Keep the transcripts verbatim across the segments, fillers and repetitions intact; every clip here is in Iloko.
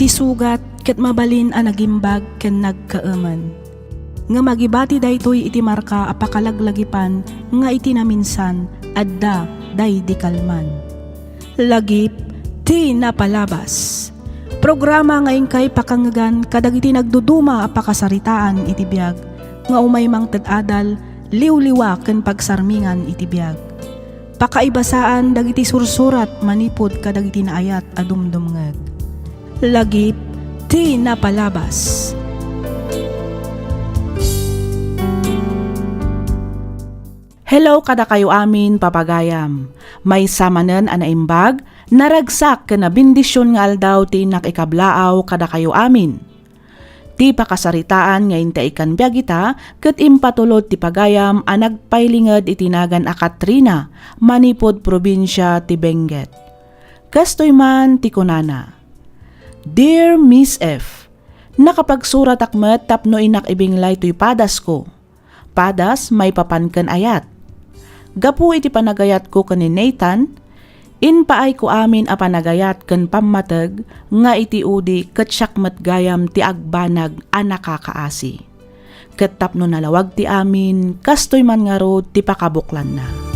Ti sugat ket mabalin a nagimbag ken nagkaemen. Ngem agibati daytoy iti marka a pakalaglagipan nga iti naminsan, adda daydi kalman. Lagip ti napalabas. Programa nga inkay pakangegan kadagiti nagduduma a pakasaritaan iti biag nga umay mangted adal, liwliwa ken pagsarmingan iti biag. Pakaibasaan dagiti sursurat manipud kadagiti naayat a dumdumngeg. Lagip ti napalabas. Hello kadakayo amin, papagayam. Maysa manen a naimbag, naragsak ken nabendision nga aldaw ti innak ikablaaw kadakayo amin. Ti pakasaritaan nga intayan biag ita ket impatulod ti pagayam a nagpailinged iti nagan a Katrina manipud probinsia ti Benguet. Kastoy man ti kunana, "Dear Miss F, nakapagsuratak met tapno innak ibinglay toy padasko. Padas maipapan ken ayat. Gapu iti panagayatko ken ni Nathan, impaayko amin a panagayat ken pammateg nga iti udi ket siak met gayam ti agbanag a nakakaasi. Ket tapno nalawag ti amin, kastoy man ngarud ti pakabuklanna."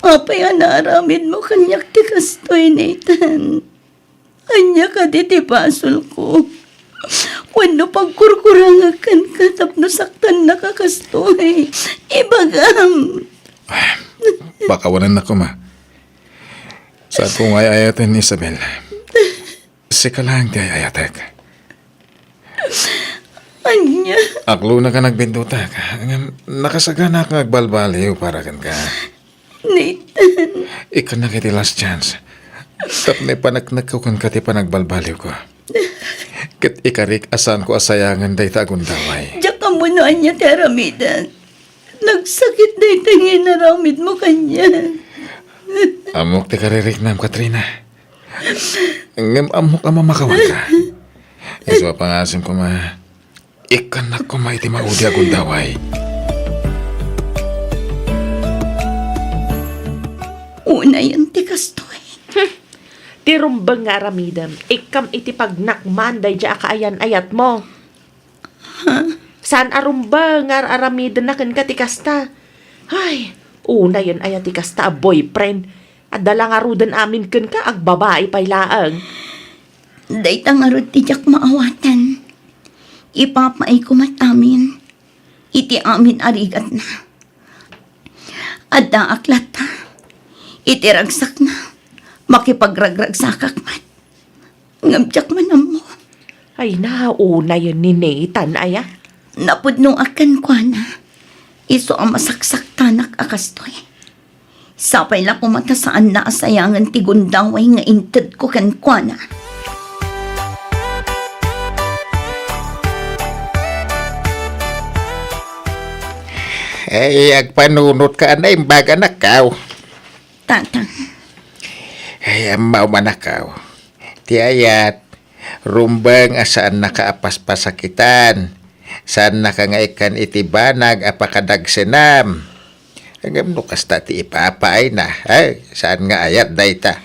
Apay a naaramidmo kaniak ti kastoy, Nathan? Ania kadi ti basolko? Wenno pagkurkurangek kenka tapno saktannaka kastoy? Ibagam. Pakawanennak koma. Saanko nga ay-ayaten, Isabel. Sika laeng ti ay-ayatek. Ania? Aklonaka nga agbindutak, ngem nakasaganaak nga agbalbaliw para kenka. Nathan. Ikkannak iti last chance. Tapno ipaneknekko kenka ti panagbalbaliwko. Ket ikarik a saanko a sayangen dayta a gundaway. Diak ammo no ania ti aramidek. Nagsakit dayta nga inaramidmo kaniak. Ammok ti kaririknam, Katrina. Ngem ammok a mamakawanka. Isu a pangasim koma, ikkannak koma iti maudi a gundaway. Unayen ti kastoy. Hmm. Ti rumbeng nga aramidem, ikkam iti pagnakman daydiay a kaayan-ayatmo. Saan a rumbeng nga ar-aramidenna kenka ti kasta. Ay, unayen aya ti kasta a boyfriend. Adda la ngaruden amin kenka, agbabai pay laeng. Dayta ngarud ti diak maawatan. Ipapaayko met amin iti amin a rigatna. Addaak latta iti ragsakna, makipagragragsakak met. Ngem diak man ammo. Ay, naunayen ni Nathan aya? Napudnoak kenkuana. Isu a masaksaktanak a kastoy. Sapay la koma ta saanna a sayangen ti gundaway nga intedko kenkuana. Ay, agpanunotka a naimbag, anakko. Tatang. Ay, ammo man, anakko. Ti ayat, rumbeng a saannaka a paspasakitan. Saannaka nga ikkan iti banag a pakadagsenam. Ngem no kasta ti ipapaayna, ay, saan nga ayat dayta?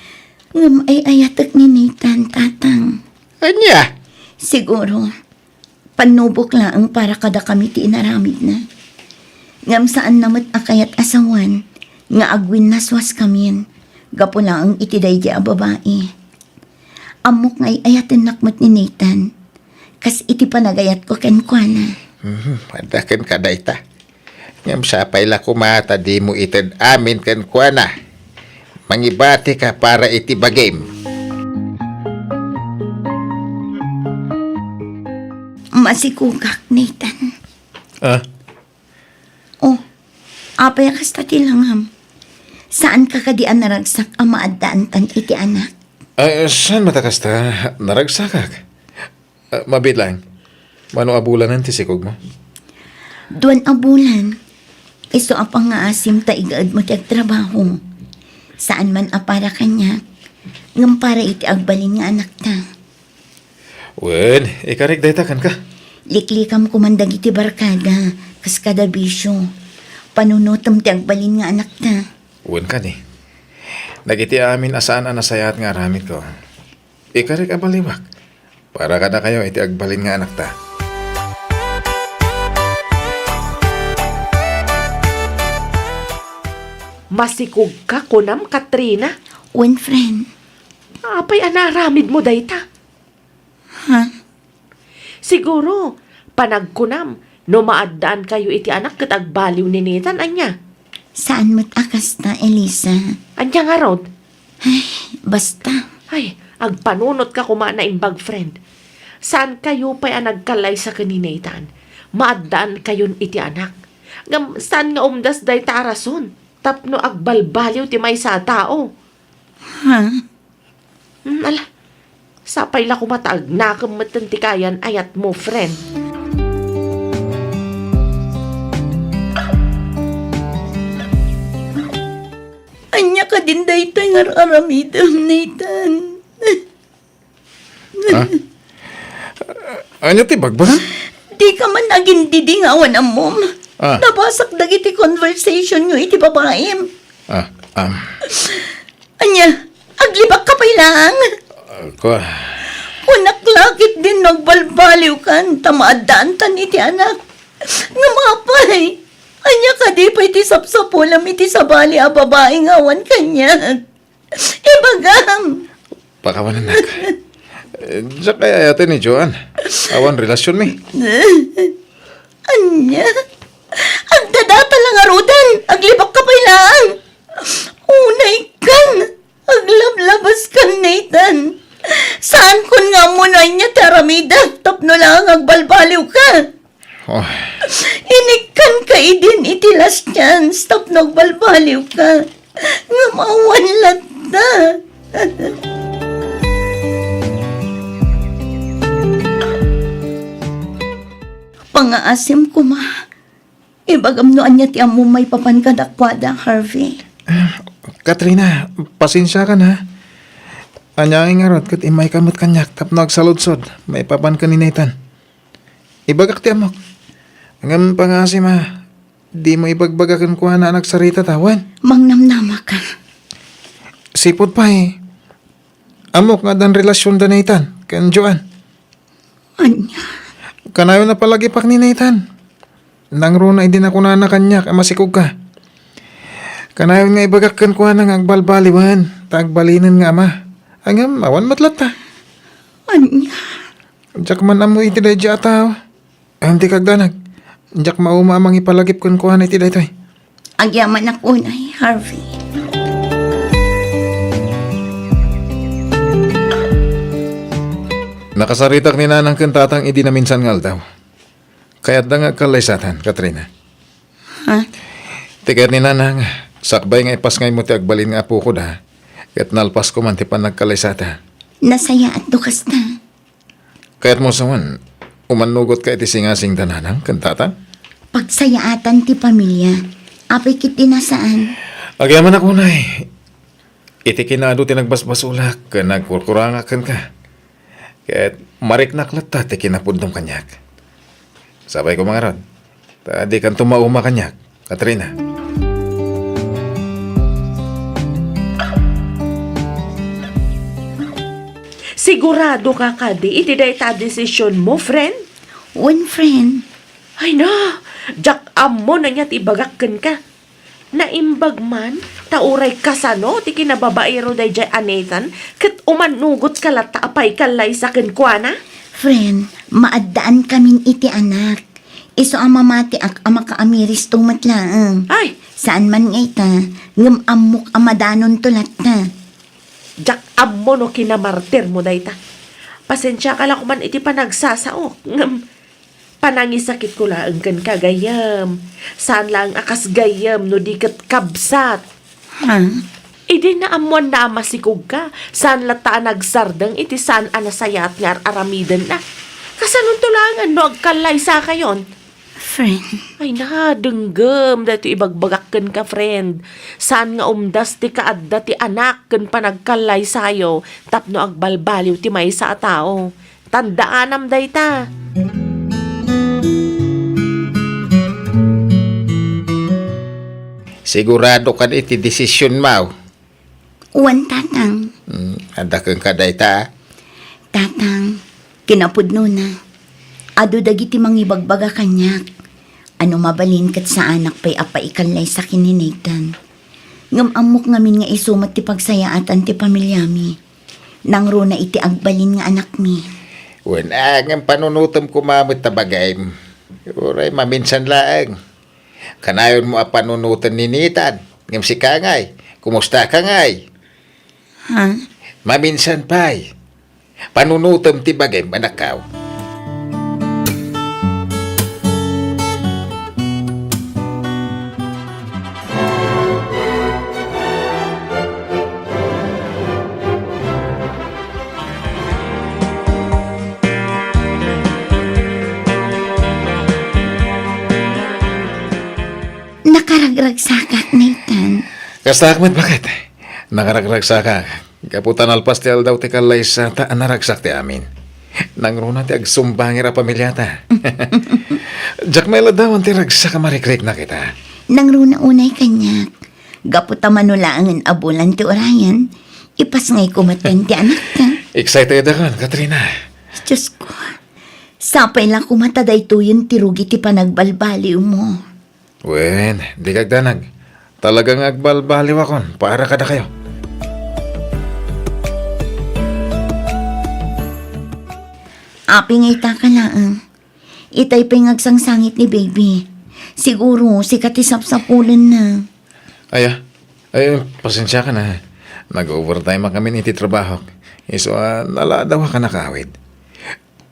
Ngem ay-ayatek ni Nathan, Tatang. Ania? Siguro, pannubok laeng para kadakami ti inaramidna. Ngem saanna met a kayat a sawen nga agwinnaswaskamin gapu laeng iti daydiay a babai. Ammok nga ay-ayatennak met ni Nathan, kas iti panagayatko kenkuana. Mhm, adda kenka dayta. Ngem sapay la koma ta dimo ited amin kenkuana. Mangibatika para iti bagim. Masikogak, Nathan. Ah? Oh, apay a kasta ti langam? Saanka kadi a naragsak a maaddaantan iti anak? Ah, saan met a kasta? Naragsakak. Ah, mabiit laeng. Mano a bulanen ti sikogmo? Duan a bulan. Isu a pangngaasim ta igaedmo ti agtrabaho. Saan man a para kaniak, ngem para iti agbalin nga anakta. Wen, ikarik dayta kenka. Liklikam koman dagiti barkada, kas kada bisio. Panunotem ti agbalin nga anakta. Wen kadi. Dagiti amin a saan a nasayaat nga aramidko, ikarik a baliwak para kadakayo iti agbalin nga anakta. Masikogka, kunam, Katrina? Wen, friend. Apay a naaramidmo dayta? Ha? Siguro, panagkunam, no maaddaankayo iti anak ket agbaliw ni Nathan, ania? Saan met a kasta, Elisa. Ania ngarud? Ay, basta. Ay, agpanunotka koma, naimbag, friend. Saankayo pay a nagkallaysa ken ni Nathan. Maaddaankayon iti anak. Ngem saan nga umdas dayta a rason tapno agbalbaliw ti maysa a tao? Ha? Hmm, ala, sapay la koma ta agnakem metten ti kayan-ayatmo, friend. Ania kadin daytoy nga ar-aramidem, Nathan? Ha? Ania ti bagbagam? Dika man agindidi nga awan ammom. Ah. Nabasak dagiti conversationyo iti babaim. Ah, um. Ania, aglibakka pay laeng? Ah, kua- Kunak la ketdin no agbalbaliwkan ta maaddaantan iti anak. Ngem apay, ania kadi pay ti sapsapulem iti sabali a babai nga awan kaniak? Ibagam! Pakawanennak. Diak ay-ayaten ni Joan. Awan relasionmi. Ania? Agdadata la ngaruden, aglibakka pay laeng. Unaykan, aglablabaskan, Nathan. Saankon nga ammo no ania ti aramidek tapno laeng agbalbaliwka. Oh. Inikkanka idin iti last chance tapno agbalbaliwka. Ngem awan latta. Pangaasim koma. Ibagam no ania ti ammom maipapan kadakuada, Harvey. Ah, Katrina, pasensiakan, ha? Ania ngay ngarud ket immayka met kaniak tapno agsaludsod maipapan ken ni Nathan. Ibagak ti ammok. Ngem pangaasim a, dimo ibagbaga kenkuana a nagsaritata, wen? Mangnamnamaka. Sipud pay, ammok nga addan relasionda ni Nathan ken Joan. Ania? Kanayon a palagipak ni Nathan. Nangruna idi nakunana kaniak a masikogka. Kanayon nga ibagak kenkuana nga agbalbaliwen ta agbalinen nga ama. Ngem awan met latta. Ania? Diak man ammo iti daydiay a tao. Ngem dika agdanag. Diak mauma a mangipalagip kenkuana iti daytoy. Agyamanak unay, Harvey. Nakasaritak ni Nanang ken Tatang idi naminsan nga aldaw. Kayatda nga agkallaysatan, Katrina. Ha? Ti kayat ni Nanang, sakbay nga ipasngaymo ti agbalin nga apokoda, ket nalpasko man ti panagkallaysata. Nasayaatto kasta. Kayatmo sawen, umannugotka iti singasingda Nanang ken Tatang? Pagsayaatan ti pamilia. Apay ketdi a saan? Agyamanak unay, iti kinaadu ti nagbasbasolak ken nagkurkurangak kenka. Ket mariknak latta ti kinapuddom kaniak. Sapay koma ngarud, ta dikanto mauma kaniak, Katrina. Siguradoka kadi iti dayta a desisionmo, friend? Wen, friend. Ay na, diak ammo no ania ti ibagak kenka. Naimbag man, ta uray kasano ti kinababaero daydiay a Nathan, ket umannugotka latta a paikallaysa kenkuana? Friend, maaddaan kamin iti anak. Isu a mamatiak a makaamiristo met laeng. Ay! Saan man nga ita, ngem ammok a madanonto latta. Diak ammo no kinamartirmo dayta. Pasensiaka la koman iti panagsasaok, ngem panangisakitko laeng kenka, gayyem. Saan laeng a kas gayyem no di ket kabsat. Ha? Idi naammoanna a masikogka, saan latta a nagsardeng iti saan a nasayaat nga ar-aramidenna. Kasanonto laengen no agkallaysakayon? Friend. Ay na, denggem daytoy ibagbagak kenka, friend. Saan nga umdas ti kaadda ti anak ken panagkallaysayo tapno agbalbaliw ti maysa a tao. Tandaanam dayta. Sigurado kadi iti desisionmo? Wen, Tatang. Hmm, adda kenka dayta? Tatang, kinapudnona, adu dagiti mangibagbaga kaniak a no mabalin ket saanak pay a paikallaysa ken ni Nathan. Ngem ammok ngamin nga isu met ti pagsayaatan ti pamiliami. Nangruna iti agbalin nga anakmi. Wen, a, ngem panunotem koma met ta bagim. Uray maminsan laeng. Kanayonmo a panunoten ni Nathan. Ngem sika ngay, kumusta ka ngay? Ha? Maminsan pay. Panunotem ti bagim, anakko. Nakaragragsakak, Nathan. Kastaak met, baket? Nakaragragsakak. Gapu ta nalpas ti aldaw ti kallaysata a naragsak ti amin. Nangruna ti agsumbangir a pamiliata. Diak mailadawan ti ragsak a marikrikna kita. Nangruna unay kaniak. Gapu ta mano laengen a bulan ti urayen, ipasngayko metten ti anakta. Excited ako, Katrina. Diosko, sapay la koma ta daytoyen ti rugi ti panagbalbaliwmo. Wen, dika agdanag. Talaga nga agbalbaliwakon para kadakayo. Apay nga ita ka laeng? Itay pay nga agsangsangit ni baby. Siguro, sika ti sapsapulenna. Aya, ay, pasensiakan a. Nag-overtime a kami iti trabahok. Isu a, naladaw a kanakawid.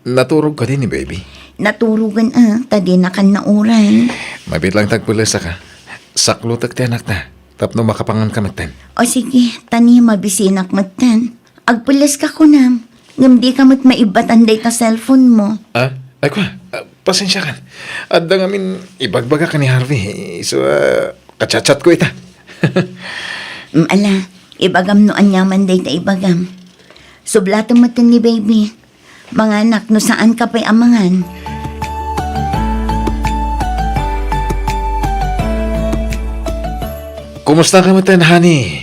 Naturog kadi ni baby? Naturogan a, ta dinakan nauray. Mabiit lang ta agpelesaka. Saklutek ti anakta, tapno makapangan ka metten. O sige, ta ni mabisinak metten. Agpeleska kunam, ngem dika met maibbatan dayta cellphone mo. Ah, ay kua, ah, pasensiakan. Adda ngamin ibagbagak ni Harvey, isu a, kachatchatko ita. Mm, ala, ibagam no aniaman dayta ibagam. Sublatem metten ni baby. Manganak no saan ka pay a mangan. Kumusta ka metten, honey?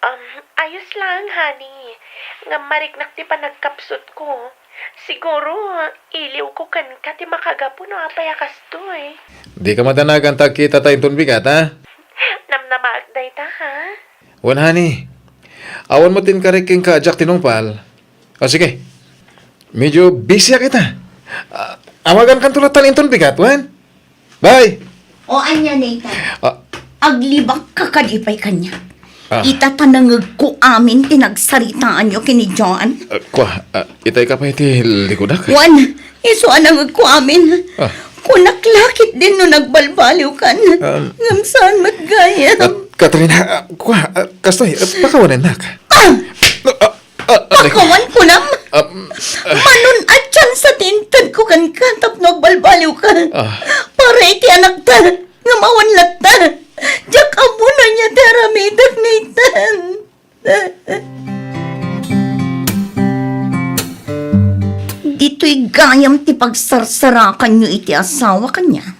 Um, ayos lang, honey. Ngem mariknak ti panagkapsutko. Siguro, iliwko kenka ti makagapu no apay a kastoy. Dika madanagan ta agkitata inton bigat, ha? Namnamaak dayta, ha? Wen, honey. Awan met ti inkarik kenka a diak tinungpal. O, sige. Medyo busy-ak ita. Ah, awagankanto latta inton bigat, wen? Bye! O, ania, Nathan? Ah. Aglibak ka kadi pay kaniak. Ah. Ita ta nangegko amin ti nagsaritaanyo ken ni John. Ah, kua, ah, itay ka pay ti likudak? Wen, isu a nangegko amin. Ah. Kunak la ketdin no nagbalbaliwkan. Um, ngem saan met gayam. Ah, Katrina, ah, kua, ah, kastoy, ah, pakawanennak. Ah! Ah, ah, ah, aray ko. Pakawan kunam. Ah, ah. Mano a tsansa ti intedko kenka tapno agbalbaliwka. Ah. Para iti anakta, ngem awan latta. Diak ammo no ania ti aramidek, Nathan. Ditoy gayam ti pagsarsarakanyo iti asawa kaniak.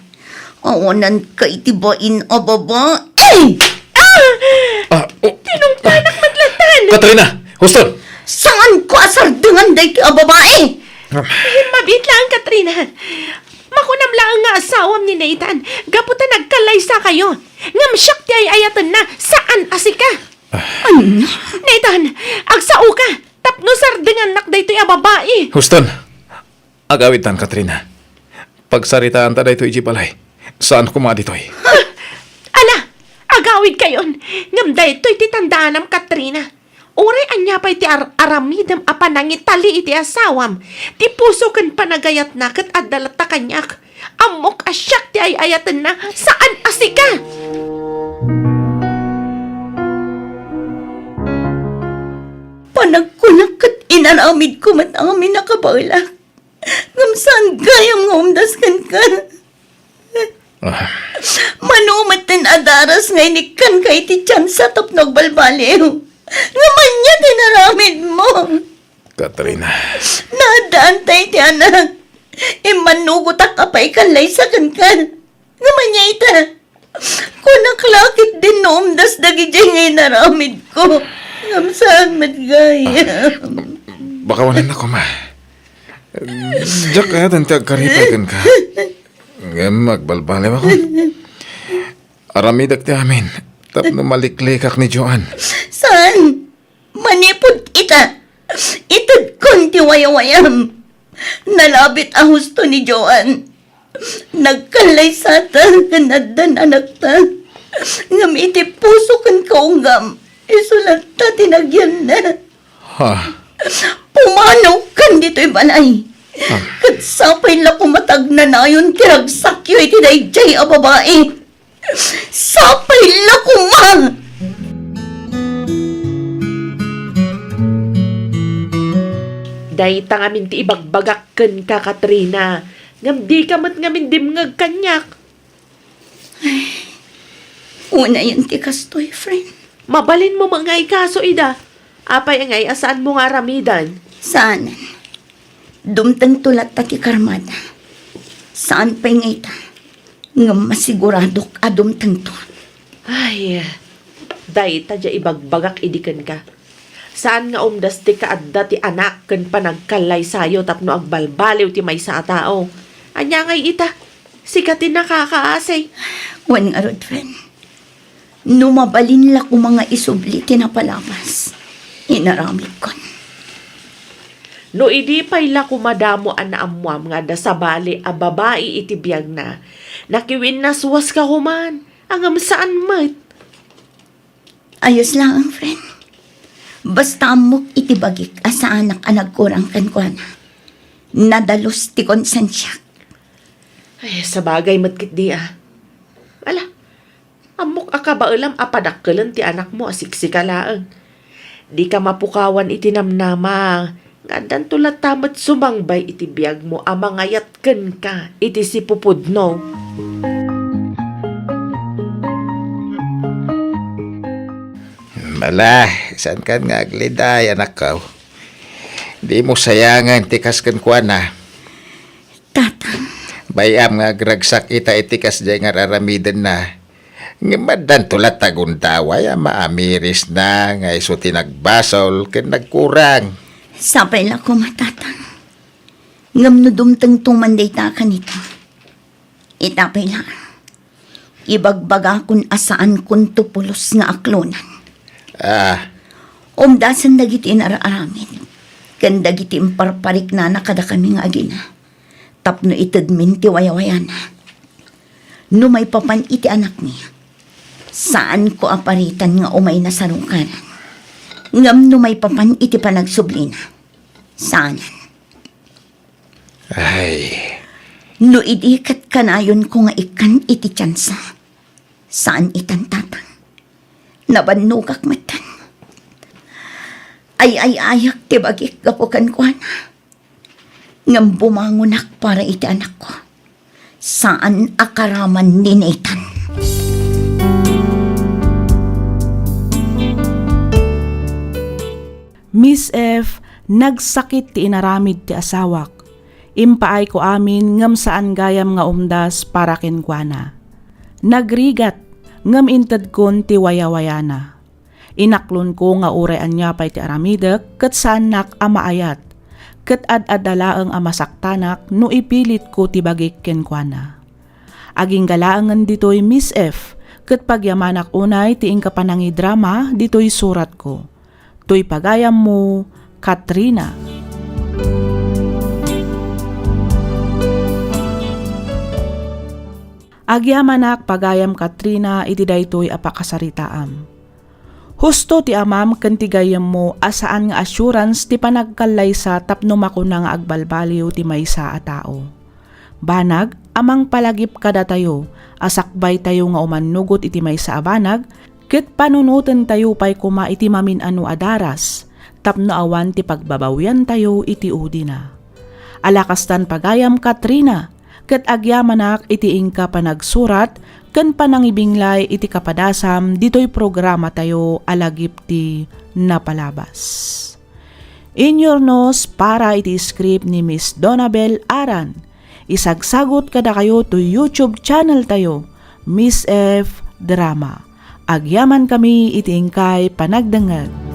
Awananka iti bain a babai. Ah! Ah, oh. Tinungpanak met latta. Katrina! Huston! Saanko a sardengan daytoy a babai. Ah. Eh, mabiit laeng, Katrina. Makunam laeng nga asawam ni Nathan, gapu ta nagkallaysakayo. Ngem siak ti ay-ayatenna, saan a sika. Ah. Ania? Nathan, agsaoka, tapno sardengannak daytoy a babai. Huston, agawidtan, Katrina. Pagsaritaanta daytoy idiay balay. Saan koma ditoy. Ah! Ala, agawidkayon. Ngem daytoy ti tandaanam, Katrina. Uray ania pay ti ar-, aramidem a panangitali iti asawam, ti puso ken panagayatna ket adda latta kaniak. Ammok a siak ti ay-ayatenna, saan a sika. Panagkunak ket inaramidko met amin a kabaelak. Ngem saan gayam nga umdas kenka. Ah. Mano metten a daras nga inikkanka iti tiansa tapno agbalbaliw. Ngem ania ti inaramidmo? Katrina. Naaddaanta iti anak. Immannugotak a paikallaysa kenka. Ngem ania ita? Kunak la ketdin no umdas dagidiay nga inaramidko. Ngem saan met gayam. Bakawanennak koma. Diak kayat ti agkaripay kenka. Ngem agbalbaliwakon. Aramidek ti amin tapno maliklikak ni Joan. Saan? Manipud ita, itedkon ti wayawayam. Nalabit a husto ni Joan. Nagkallaysata ken addan anakta. Ngem iti puso ken kaunggam, isu latta ti nagyanna. Ha? Pumanokan ditoy balay. Ha? Ket sapay la koma ta agnanayon ti ragsakyo iti daydiay a babai. Sapay la koma! Dayta ngamin ti ibagbagak kenka, Katrina. Ngem dika met ngamin dimngeg kaniak. Ay, unayen ti kastoy, friend. Mabalinmo met nga ikaso ida. Apay ngay a saanmo nga aramiden? Saanen. Dumtengto latta ti karmada. Saan pay nga ita. Ngem masiguradok a dumtengto. Ay, dayta diay ibagbagak idi kenka. Saan nga umdas ti kaadda ti anak ken panagkallaysayo tapno agbalbaliw ti maysa a tao. Ania ngay ita? Sika ti nakakaasi. Wen ngarud, friend. No mabalin la koma nga isubli ti napalabas, inaramidkon. No idi pay la koma damo a naammoam nga adda sabali a babai iti biagna, nakiwinnaswaska koman, ngem saan met. Ayos laeng, friend. Basta ammok iti bagik a saanak a nagkurang kenkuana. Nadalus ti konsensiak. Ay, sabagay met ketdi a. Ala, ammok a kabaelam a padakkelen ti anakmo a siksika laeng. Dika mapukawan iti namnama nga addanto latta met sumangbay iti biagmo a mangayat kenka iti sipupudno. Ala, saankan nga agliday, anakko. Dimo sayangen ti kas kenkuana. Tatang. Bay-am nga agragsak ita iti kasdiay nga ar-aramidenna. Ngem addanto latta gundaway a maamirisna nga isu ti nagbasol ken nagkurang. Sapay la koma, Tatang. Ngem no dumtengto man dayta kanito, ita pay la, ibagbagakon a saankonto pulos nga aklonan. Ah. Umdasen dagiti inar-aramid ken dagiti imparpariknana kadakami nga agina tapno itedmin ti wayawayana. No maipapan iti anakmi, saanko a paritan nga umayna sarukanan. Ngem no maipapan iti panagsublina, saanen. Ay. No idi ket kanayonko nga ikkan iti tiansa, saan itan, Tatang. Nabannogak metten. Ay-ay-ayak ti bagik gapu kenkuana. Ngem bumangonak para iti anakko. Saan a karaman ni Nathan. Miss F, nagsakit ti inaramid ti asawak. Impaayko amin ngem saan gayam nga umdas para kenkuana. Nagrigat ngem intedkon ti wayawayana. Inaklonko nga uray ania pay ti aramidek ket saannak a maayat, ket ad-adda laeng a masaktanak no ipilitko ti bagik kenkuana. Agingga laengen ditoy, Miss F, ket pagyamanak unay ti inka panangidrama ditoy suratko. Toy pagayammo, Katrina. Agyamanak, pagayam Katrina, iti daytoy a pakasaritaam. Husto ti amam ken ti gayyemmo a saan nga assurance ti panagkallaysa tapno makuna nga agbalbaliw ti maysa a tao. Banag a mangpalagip kadatayo a sakbaytayo nga umannugot iti maysa a banag, ket panunotentayo pay koma iti mamin-ano a daras tapno awan ti pagbabawiantayo iti udina. Ala kastan, pagayam Katrina, ket agyamanak iti inka panagsurat ken panangibinglay iti kapadasam ditoy programatayo a Lagip ti Napalabas. Inyurnos para iti script ni Miss Donabel Aran. Isagsagut kadakayo toy YouTube channel tayo, Miss F Drama. Agyamankami iti inkay panagdengngeg.